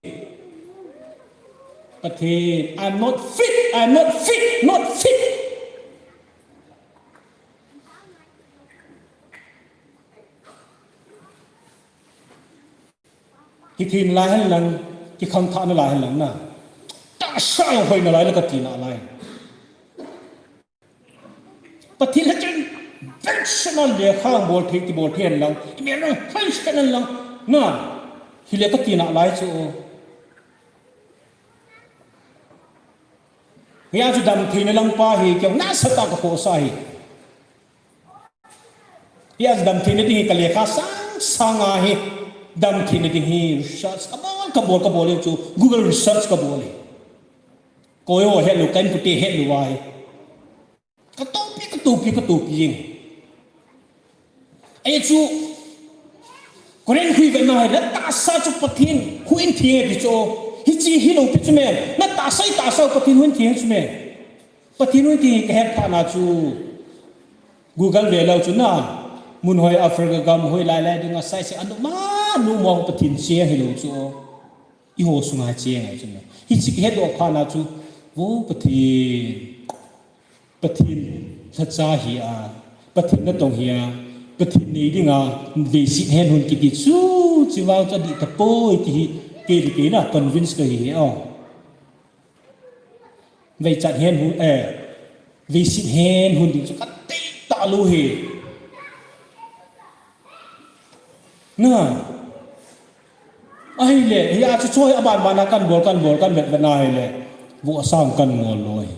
Pathen, I'm not fit, I'm not fit, not fit. Kithina lai hen lang, kikhangthahna lai hen lang na. Tahsa hoina lai le kati nalai. Pathen le chen, chen sena lekha bol thei, kibol thei hen lang, imel lang, chen sena lang, na. Hile kati nalai chu. Hia chu damtheina lang pa hi, kei nasatah a kakhohsah e. Hia chu damtheina ding hi kalekha sang sang a hi, damtheina ding hi research kabol, kabol, kabol e chu, Google research kabol e. Koi ho hetlou, ka inpute hetlou ahi. Katopi, katopi, katopi jeng. Ahi chu, Korin khui ve na hi, natahsa chu Pathen huhhing theng e ti chu. Hiche hilou pi chu me. Natahsa, itahsa Pathen huhhing theng chu me. Pathen huhhing theng kahet phat na chu. Google ve leu chu na. Mun hoi Africa gam hoi lai lai dinga saise anu ma, nu mo Pathen che hilou chu. Eiho sunga che ngai chu na. Hiche kihet doh phat na chu, vo Pathen, Pathen lhacha hi a, Pathen natong hi a, Pathen nei dinga, veiset hen hun kiti chu, chivang chu adih tapoi ti hi, kei le kei na convince kahi hi o. Veichat hen hun, eh, veiset hen hun ding chu katei talou hi. Na. Ahile, hia chu choi aban ban a kan bol, kan bol, kan vet vet na ahile. Vohsa kan ngol lou hi.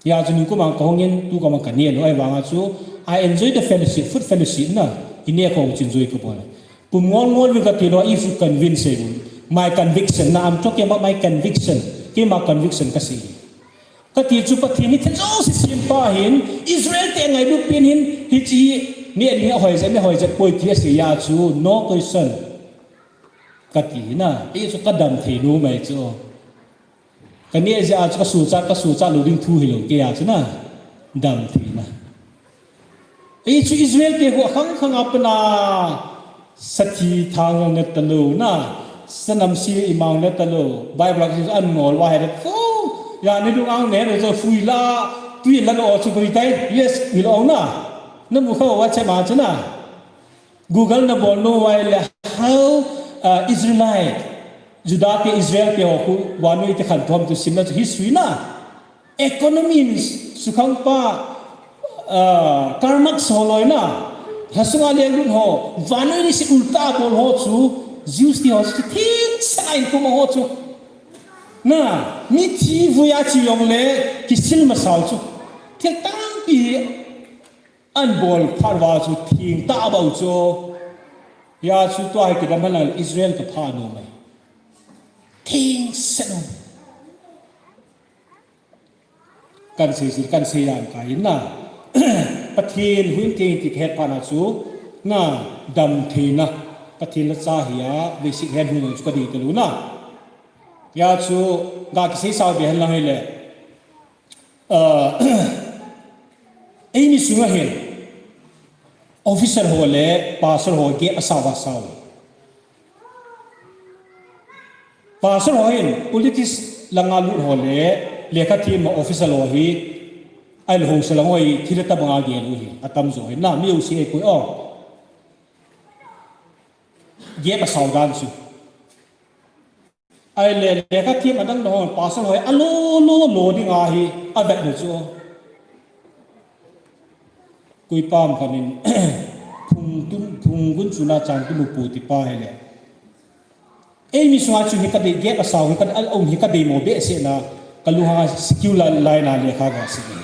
Hia chu ningkum a kahung in, tu kum a kane lou, ahivanga chu, I enjoy the fellowship, food fellowship na, ine kong chu enjoy kabol. Kum ngol ngol vin kati lou, if you convince me, my conviction, na, I'm talking about my conviction, keima conviction kasei. Kati chu Pathen hi thil jouse sempa hin, Israel te ngailut pen hin, hiche hi neh ding ahoi jep, ahoi jep poi ti asei a chu, no question. Kati na, hichu kadam thei nom ahi chu. Kaneh jeh a chu kasuhchat, kasuhchat lou ding thu hilou, kei a chu na, dam thei na. Hichu Israel te khu akhang khang a pat a, sathi thang jong ne talou na, sanamse imang ne talou, Bible a kisun an ngol uva he le, fu, ya ne dung ang ne, ne chu fui la, tui la no chu koi tai, yes, wi lo na. Namu kha uva che ma chu na. Google nabol nom uva le, how, uh, Israelite, Juda te Israel te ho khu vannoi iti khantou ham ti simna chu history na. Economy, sukhangpa, uh, Karl Marx holoi na. Lhasunga lenglut ho, vannoi leiset ulta bol ho chu, Jews te ho chu, thingsan a inkum ho chu. Na, mithi vuiya chu jongle, kisil masau chu. Thil tampi hi, an bol phat uva chu theng tah bou chu. Hia chu tua hi kidam hen lang Israel kapha nom ahi. Thengse nom. Kan sei sei, kan sei jeng kha in na. Pathen hung teng ti kahet phat na chu na dam theina. Pathen la cha hi a, basic het hung chu kadei talou na. Hia chu ga kisei sao be hen lang hile. Ah, eimi sunga hin officer ho le pastor ho gap asao asao. Pastor ho hin politics langa lut ho le lekha them officer ho hi, ahilou hung sa lang ho hi thil tabang a gel u hi atam jo hi na, mi u si ei poi o. Gap asao dan chu. Ahile, lekha them adang dang ho, pastor ho, alo, lo, lo ding ahi, avet le chu. Koi pam khanin, phung tun, phung gun chuna chang tun upu ti pa hile. Eimi sunga chu hi kadei, gap asao hi kadei, a um hi kadei mo behseh na, kalunghang a secular line a lekha ga sim e.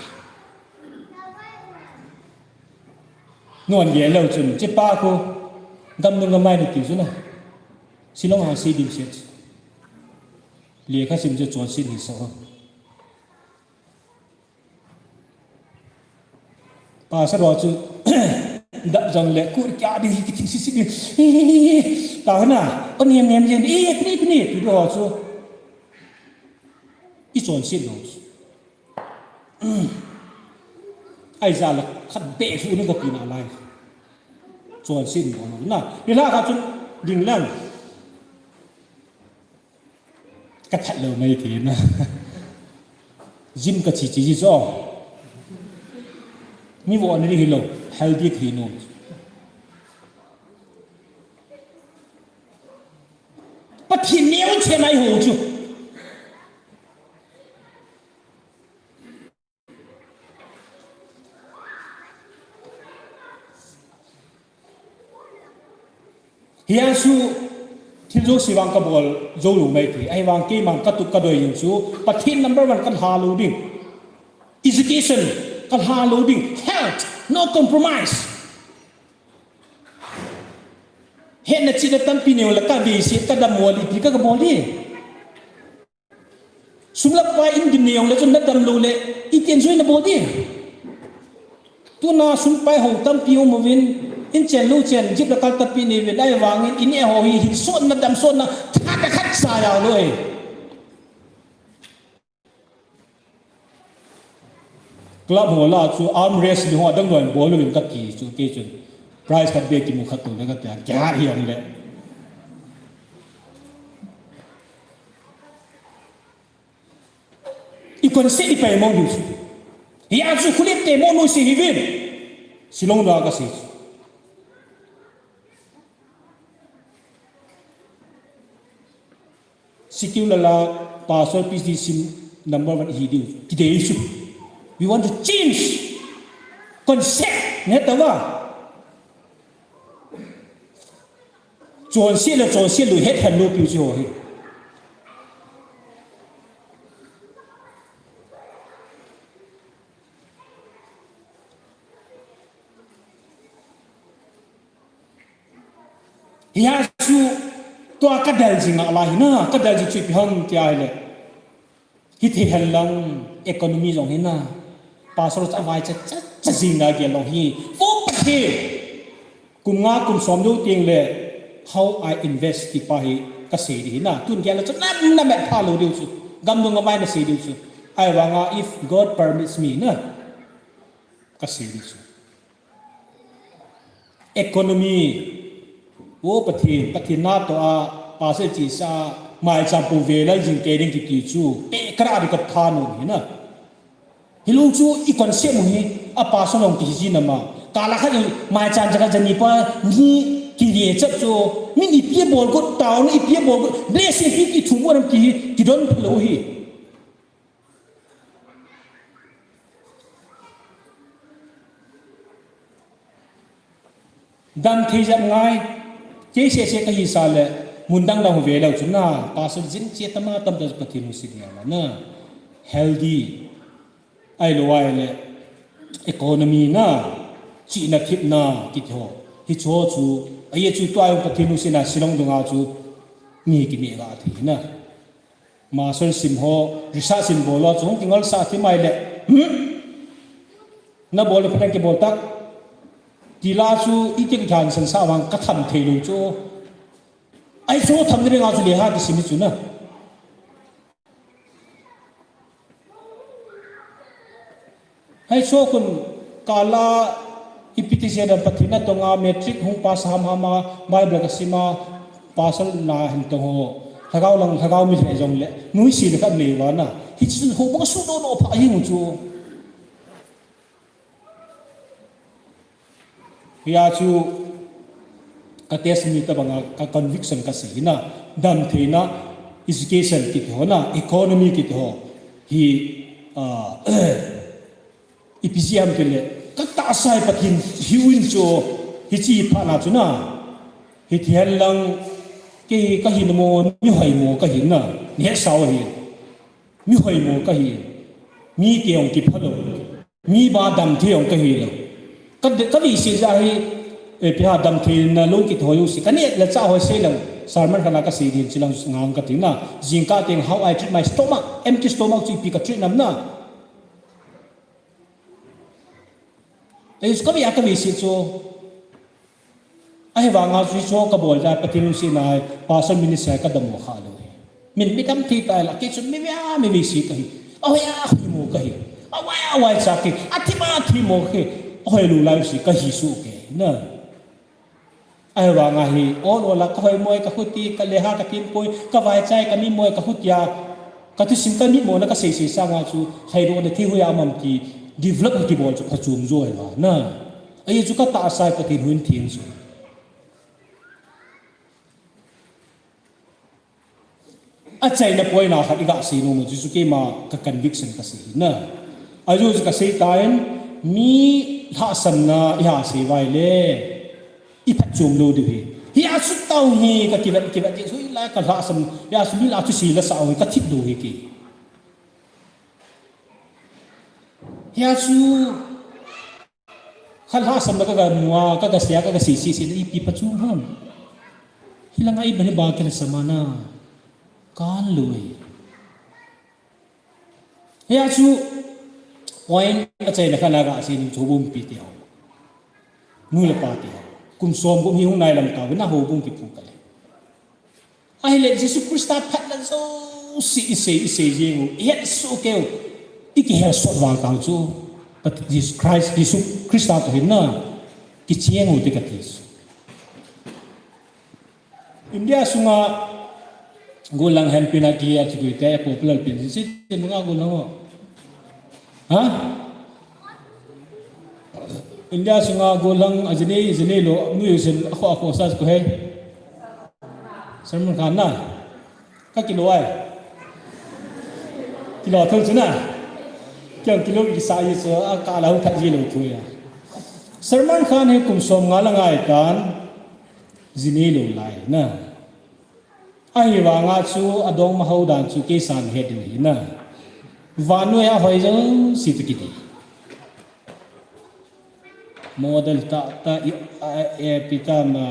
Nuan gel leu chun, chepa khu, gamnung gamai ni ti chu na. Shillong a sei ding set. Lekha sim chu chonset hi sa ho. Pastor ho chu, dap jong le, kur kya ding hi kithing sisi ding. Ta na, o nem nem jen, e, kni, kni, ti ho chu. I chonset lou. Ahi jeh a le khat beh hu ni ko pi na lai. Chonset bol na. Ni la kha chun ding lang. Ka that lou mai ti na. Gym ka chi chi ji jo. Mi vo ni hilou. Healthy thi no. Pathen neo che nai ho chu. Hia chu thil jouse vang kabol jou lou mai thei. Ahivang keiman katup kadei in chu Pathen number one kalha lou ding. Education kalha lou ding. Health, no compromise. Hetna chihna tampi neo le kavei se kadam mo le ipi ka kabol di. Sum le pai in dim nei jong le chun nadam lou le, iti in jui nabol di. Tuna sum pai ho tampi um uvin, in chen lou chen, jip le kal tampi nei uvin, ahivangin, in e ho hi, hin sot nadam sot na, tha ka khat sa jao lou e. Club ho la chu arm wrestling ho adang loi bol uvin kati chu, kei chun. Prize khat beh kimu khat tou le kati a, kya hi ang le. I kon se i pai mo nu si. Hia chu khulet te mo nu si hi vin. Shillong da ka si. Sikul la la pastor P H D sim number one hi diu. Kidei su. We want to change concept. Ne ta va. Chonse le chonse lou het han lou piu chu ho hi. Hia chu tua ka del jing a la hi na, ka del jing chu ipi ham tia hi le. Hiti hen lang economy jong hi na. Pastor cha vai cha cha cha jing na gel long hi. Vo Pathen. Kum nga kum som deu teng le, "How I invest," ti pa hi ka sei di hi na. Tun gel chu nam na met pha lo deu chu. Gam dung a mai na sei deu chu. Ahivanga, "If God permits me," na. Ka sei di chu. Economy. O Pathen, Pathen na to a, pasal chi sa, mai cham pu ve lai jing ke ding kiti chu. Pe kra di ka tha no hi na. Hilou chu i concept mu hi, a pasal long ti ji na ma. Ka la kha i mai chan jaka jani pa ni ki ye chap chu. Mi ni pia bol ko, tao ni pia bol ko. Blessing pi ki thu mo nam ki, ki don lo hi. Dam thei jep ngai, kei sese ka hi sa le, mun dang dang ve lo chu na, pasal jin che tama tam ta Pathen hu si dia la na, healthy, ai lo ai le, economy na, chi na thip na, ki tho, hi cho chu, ai chu tua Pathen hu si na, silong dunga chu, mi ki me ga thei na. Master sim ho, research sim bol lo, chung kingol sa thi mai le. Hmm? Na bol le phatang kibol tak. Ti la chu, i tik khan san sa vang ka tham thei lo chu. Ai chu tham ni nga chu le ha ki sim chu na. Hai so kun kala ipi ti sia dan Pathen na tonga matric hung pass ham hama Bible ka sima pasal na hin tong ho. Lhagao lang lhagao mi le jong le. Nui si le ka nei wa na. Hi chu ho bang su do no pha hi mu chu. Hia chu ka testimony tabanga ka conviction ka sei na, dam theina, education kiti ho na, economy kiti ho. Hi, ah, ipi jeh ham tile, ka tahsa hi Pathen hiuvin chu, hichi pha na chu na, hi thian lang, kei ka hin mo, mi hoi mo ka hin na, ni het sao hi, mi hoi mo ka hi, mi te ong kipha lo. Mi ba dam thei ong ka hi lo. Ka de, ka vei si ja hi, eh, pi ha dam thei na lo ki thoi u si. Ka ne la cha hoi sei lo. Sermon kha na ka sei din chi lang ngang ka ti na. Jing ka teng how I treat my stomach, empty stomach chu ipi ka treat nam na. Ei, ka vei a ka vei si chu. Ahivanga chu hichu ka bol ja Pathen lungsetna hi pastor ministry ka dam mo kha lo hi. Min mi dam thei ta la kei chu mi vei a mi vei si ka hi. Ahoi a hoi mo ka hi. Ahoi a hoi cha ki. Athi ma thi mo ki. Ahoi lu lai si ka hi su ke. Na. Ahivanga hi ol ol a ka hoi mo ka khuti ka leha ka tin poi ka vai chai ka mi mo ka khutia. Ka thusim ka mi mo na ka sei sei sanga chu hai ro na thi hui a mam ki develop ki bol chu ka chum jo hi ma. Na. Ahi chu ka tahsa Pathen hun theng chu. Achaina poina khat i ga sei nom u chu keima ka conviction ka sei na. Ahi chu ka sei tan mi lhahsamna i ha sei vai le i phatchom lo diu hi. Hi a sut tau hi ka kivet kivet ti chu i la ka lhahsam, hi a sut mi la chu sei la sa u hi ka thip lo hi ki. Hi a chu Kha lhahsamna ka ga mu a, ka ga sei a, ka ga sei sei sei le ipi phatchom ham. Hi langa i bani ba kila samana. Kan lui. Hi a chu point achaina kha na ga sei ning chu bumpi ti ho. Nu le pa ti ho. Kum som kum hi hung nai lam ta na ho bumpi pu ka le. Ahile Jesu Christa phatna jouse i sei, i sei jeng u, i het soh keu, i kihel sot vang tang chu, Pat-, Jesus Christ, Jesu Christa toh hinna, kicheng u ti ka ti chu. India sunga gollhang henpen a kihe a chikui te popular pen si, si, si, manga gollhang ho. Ha? India sunga gollhang ajinei, jinei lo, mu yusin, akho, akho sa ko he. Salman Khan na. Ka kilo ai. Kilo thul chu na. Kya kilo ki sa yi so, a ka la hu phat ji lo thu ya. Salman Khan hi kum som nga la ngai tan, jinei lo lai na. Ahivanga chu adongma ho dan chu keisan het ding hi na. Vannoi a hoi jouse toh kiti. Model tah tah i, a, e, pi ta ma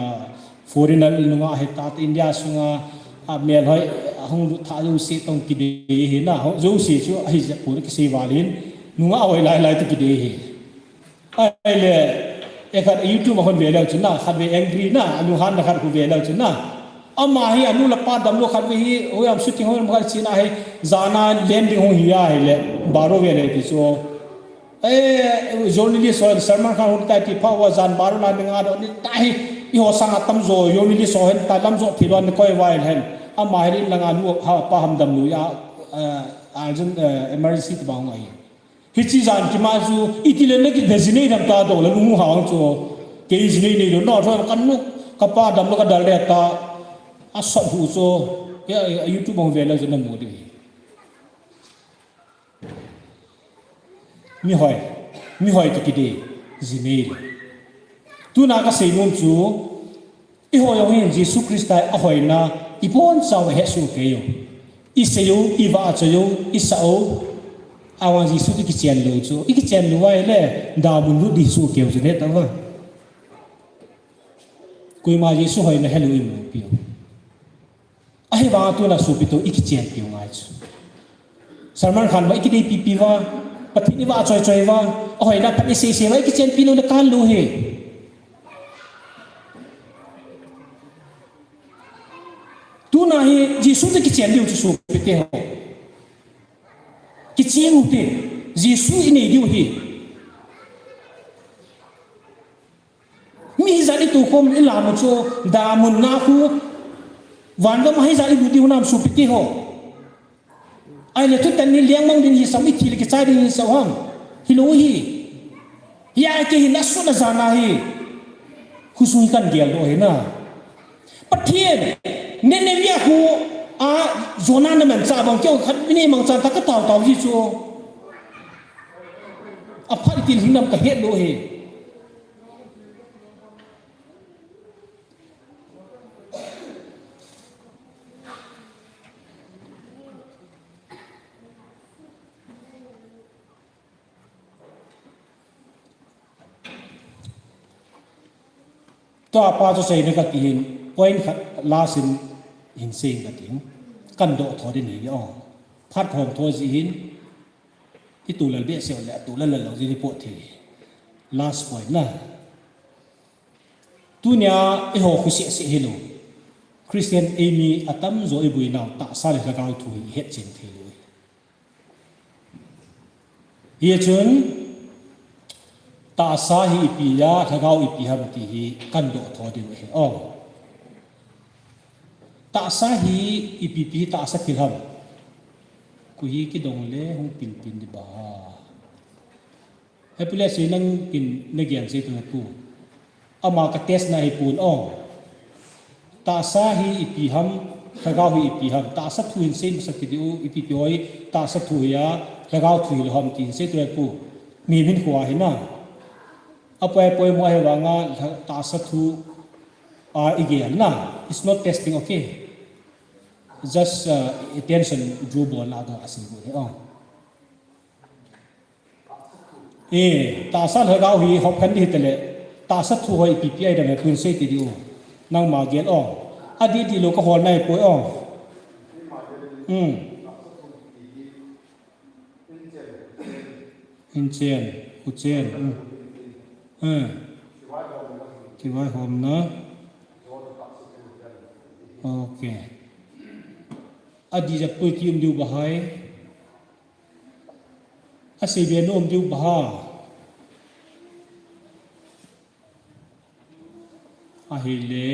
foreigner nunga hi tah tah India sunga a mel hoi, a hung lut tha jouse toh kidei hi na, jouse chu ahi jeh pon kisei val in, nungah hoi lai lai toh kidei hi. Ahile, e khat YouTube a hung ve leu chun na, khat ve angry na, alunghan na khat khu ve leu chun na. Ama hi anu le apa damlou khat ve hi, hoiya shooting hung khat china hi, jan a landing hung hi ahile, baro ve le ti chu. Eh, journalist ho, Salman Khan hung tai ti pha uva jan baro na ding a do ni tai hi, eiho sanga tamjo, journalist ho hin tai lam jo thi lou ni koi vai hen. Ama hi in langa nu ha pa ham damlou a, eh, urgent, eh, emergency ti bang ahi. Hiche jan kima chu, itile na kidei jinei dam ta doh le nung hang chu. Kei jinei nei lou, no, tho kan nu, kapa damlou kadal le ta. Asot hu chu, ya, ya, YouTube hung ve leu chu namu ding hi. Mihoi, mihoi toh kidei, jinei le. Tuna kasei nom chu, eiho jong hin Jesu Christa ahoina, ibonchauva hesoh kei u. Isei u, ivahchoi u, isah u. Ahivang Jesu toh kichen lou chu, ikichen lou uva ahile, damun lut ding soh kei u chu ne tava. Koima Jesu hoina helou imu piu. Ahivang tuna sopi toh ikichen piu ngai chu. Salman Khan va ikidei pipi uva, Pathen ivahchoi choi uva, ahoina phat isei sei uva, ikichen pi lou le kal lou hi. Tuna hi Jesu toh kichen diu chu sopi teho. Kichen u te, Jesu inei diu hi. Mi hijat itukhom ilam u chu, damun na khu, vangam a hijat ilut diu nam sopi teho. Ahile thutan ni lengmang ding hisam, ithi le kichai ding hisam ham. Hilou hi. Hia kei hin asun a jan a hi. Khosung hi kan gel doh hi na. Pathen, Nineveh khu a Jonah na manchah bang keiho khat minei mangchan ta katao tao ji chu. Aphat itil hinam kahet lou hi. Tua pa chu seina kati hin, point khat last in hin sei kati hin. Kan doh tho ding hi o. Phat hom tho ji hin, itulel behseh le, atulel lel lou ji hi po thei. Last point na. Tunia eiho khu seh seh hilou. Christian eimi atamjo iboinau tahsa le lhagao thu hi ihet chen thei lou. Hichun tahsa hi ipi a, lhagao ipi ham ti hi kan doh tho diu ahi. O. Tahsa hi ipi pi tahsa thil ham. Koi hi kidong le hung pin pin di ba. Hepule sei nang kin na gen sei tu hepu. Ama ka test na hi pun o. Tahsa hi ipi ham, lhagao hi ipi ham. Tahsa thu hin sei masa kit diu, ipi pi hoi, tahsa thu hi a, lhagao thu hi lou ham tin sei tu hepu. Mi min khua hi na. Apoi apoi mo hi vanga, lha-, tahsa thu a igel na. It's not testing, okay? Just, uh, attention draw bol na do asei bu hi o. E, tahsa lhagao hi hop khan di hitale. Tahsa thu hoi ipi pi aidam he tun sei ti diu. Nangma gel o. Adi di lou ka hol nai poi o. Hmm. Inchen, uchen. Hmm. Hmm. Kivaihomna. Okay. Adi jat poi ki um diu bahai. Asei be nom diu baha. Ahile.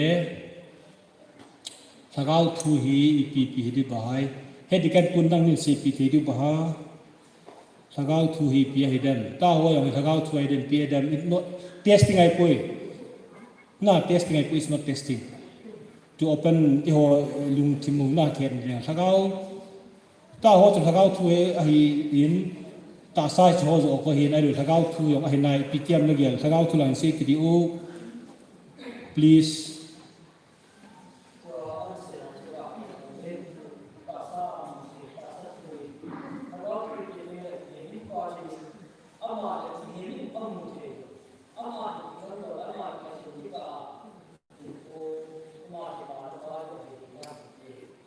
Lhagao thu hi ipi pi hi di bahai. He di kan pun dang ni sei pi thei diu baha. Lhagao thu hi ipi ahi dem. Taho jong lhagao thu ahi dem pi ahi dem. It not testing ahi poi. Na testing ahi poi, it's not testing. To open eiho lungthim u na khen le. Lhagao Taho chu lhagao thu e ahi in, tahsa chu ho jo ko hin, ahilouleh lhagao thu jong ahi nai, ipi ti ham na gel, lhagao thu lang sei ti diu. Please.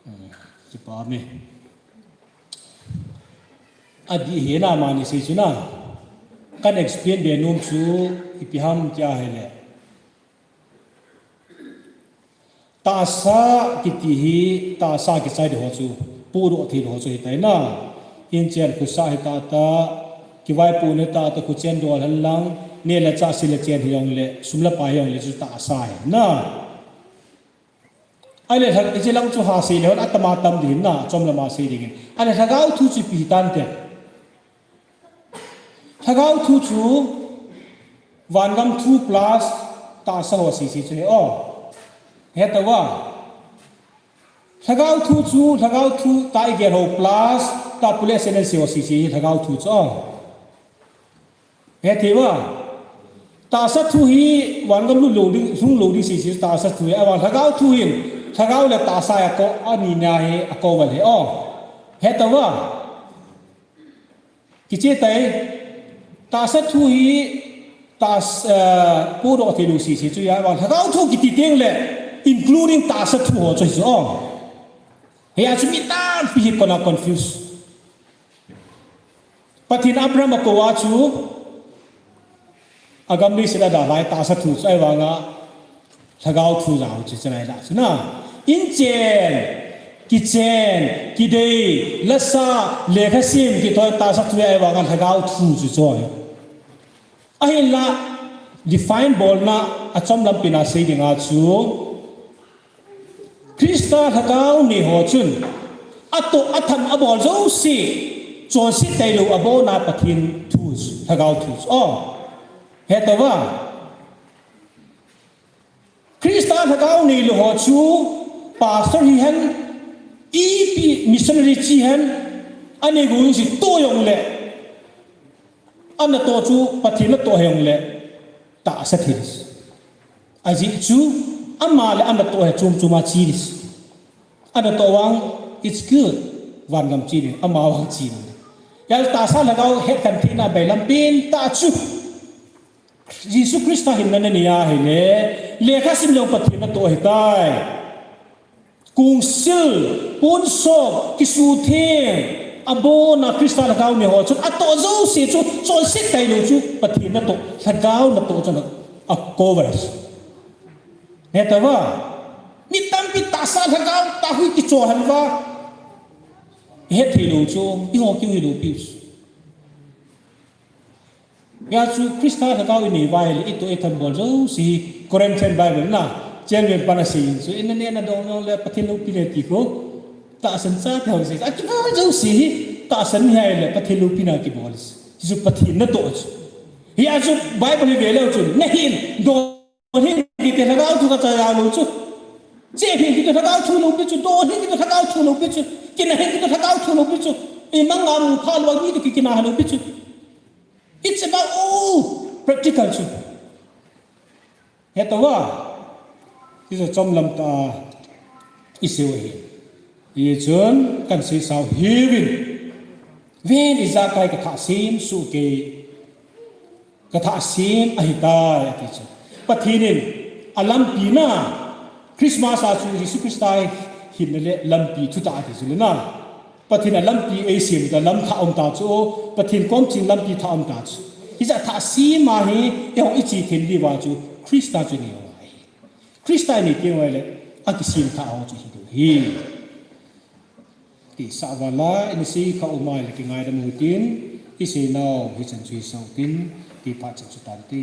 Hmm, kipa Amen. Adih hi na mani sei chu na. Kan explain be nom chu ipi ham tia hile. Tahsa kiti hi, tahsa kichai ding ho chu, podoh thei ho chu hitai na. Inchen khusa hita ta, kivaipohna hita ta, khuchen dol hen lang, neh le chah, sil le chen hijongle, sum le pai hijongle chu tahsa hi na. Ahile lhag, hiche lang chu ha sei le hon, atama tam ding na, chom lama sei dingin. Ahile lhagao thu chu ipi hitante. Lhagao thu chu, vangam thu plus tahsa ho sese chu hi o. Hetauva. Lhagao thu chu, lhagao thu tah igel ho plus tah pule senen se ho sese hi lhagao thu chu o. Hetauva. Tahsa thu hi vangam lhung lou ding, lhung lou ding sese tahsa thu hi. Ahivang lhagao thu hin, lhagao le tahsa a ko, ani na hi a ko val hi o. Hetauva. Kiche tai, tahsa thu hi, tahsa, eh, podoh thei lou sese chu ahi, ahivang lhagao thu kiti teng le, including tahsa thu ho chu hi chu o. Hia chu mi tampi hi kona confuse. Pathen Abraham a kou a chu, agam leiset a dalhai tahsa thu chu ahivanga, lhagao thu jao chu chenai la chu na. Inchen, kichen, kidei, lasa, lekhasim, kithoi tahsa thu ahivanga lhagao thu chu chu ahi. Ahinla, define bolna, achom lampi na sei dinga chu, Christa lhagao nei ho chun, atoh, athan, abol jouse, chonset tailou, abona Pathen thu, lhagao thu. O, hetauva. Christa lhagao neilou ho chu, pastor hihen, ipi missionary chi hen, anei gong jouse toh jongle. Anatoh chu Pathen natoh hijongle, tahsa thil. Ajeh chu, ama le anatoh hi chom chom a chi ding. Anatoh vang, it's good. Vangam chi ding, ama vang chi ding. Hia tahsa lhagao hetkhen theina bailam pentah chu. Jesu Christa hinna nanei ahile, lekhasim jong Pathen natoh ahitai. Kongsil, ponsot, kisutheng, abona Christa lhagao nei ho chun, atoh jouse chu, chonset tailou chu, Pathen natoh, lhagao natoh chun, a cover. Hetauva, mi tampi tahsa lhagao, tah hi kicho hen uva. Hethei lou chu, eiho kiu hilou piu chu. Hia chu Christa lhagao inei uva ahile, itoh ithan bol jouse hi Corinthian Bible na, chairman pan asei in chu, inaneh nadong jongle Pathen loupina ti khu, tahsan chate ho sei, akibol jouse hi, tahsan hi ahile Pathen loupina kibol. Chu Pathen natoh chu. Hia chu Bible hi veleu chun, nahin, don Don hih kiti lhagao thu kachai lou chu. Che hih kiti lhagao thu lou pi chu. Don hih kiti lhagao thu lou pi chu. Kina hih kiti lhagao thu lou pi chu. Imang a mu pha lou a mi tu kikina lou pi chu. It's about all practical chu. Hetauva. Hichu chomlam tah a isei u ahi. Hichun kahin seisau hiuvin. Ven ijakai kathah sem soh kei. Kathah sem ahitai, ati chu. Pathen in alampi na, Christmas a chu Jesu Christa hinna le lampi thutah ati chu le na. Pathen alampi eisem ta lam thah um ta chu, Pathen kom ching lampi thah um ta chu. Hijeh a thah sem a hi, eiho iche thei diu va chu, Christa chu inei u ahi. Christa inei teng uva le, akisem thah ho chu hi diu ahi. Ti sah vala, inei sei kha um a le kingaidam u hitin, isei nau hichan chu hisah u hitin, ti phat chan chu tante.